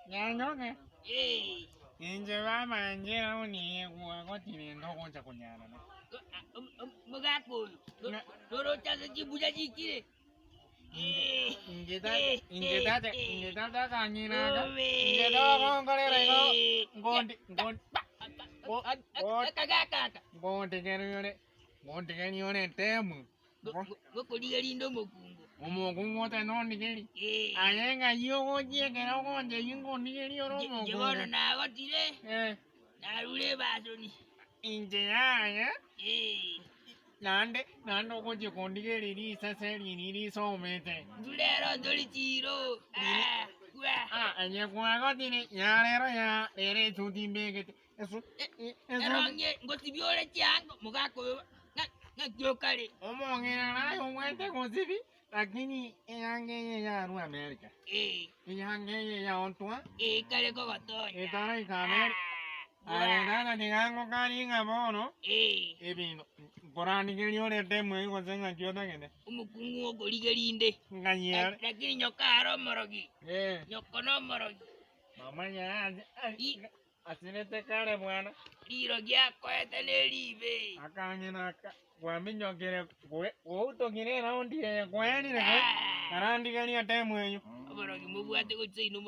Nyanyoke, Eh. inche baba inche rauni eye gwagotire ntogocha konyarana. Omogaka oyo, Na- noroche ase chimbuya chikire. Eh. Inche tata, inche tata, inche tata kang'ina aka. Obe. Inche togonkorera igo, Eh. ngondi, ngondi, Go- go- Akagaka aka. ngontigeria ore, ngontigeria ore etemu. Ngokorigia rinde omokungu. Omokungu otari nondigeri. Eh. Aye ng'ai ogochia ekero ogonchia ngondigeria ore Inche inche bono omokungu. nagotire, Eh, narure ebasoni. inche yaya, Eh. naende naende ogochia kondigeria risase riria risomete. Intwe rero ntori chiro. Ah, kwa. Ah, aye kwagotire, ya rero ya rero esuti mbegete. Esu esuti. Erong'e ngosibia ore chianga omogaka oyo ng'a- ng'aki okare. Omong'ina naye omwete gosibi, lakini eyanga eye yarwa America. Eh, Eyanga eye yaotwa, eh, kare kogotonya. etaraika America. Ah, Aye bwa. tata tiga ngokanie ng'a bono, Eh, ebinto nkorandigeria orete emwei gose ng'aki otagete. omokungu okorigeria inde. Ng'ai ere. Lakini nyoka are omorogi. Eh, Nyoko nomorogi. mama yaye, I- Asirete kare bwana. Rirogi akoete neribe. Akang'ina aka kwaminyokire gwautokire eraundi eye kwaerire kwe karandigeria temu eyio. Oborogi mobwate gochia inwe.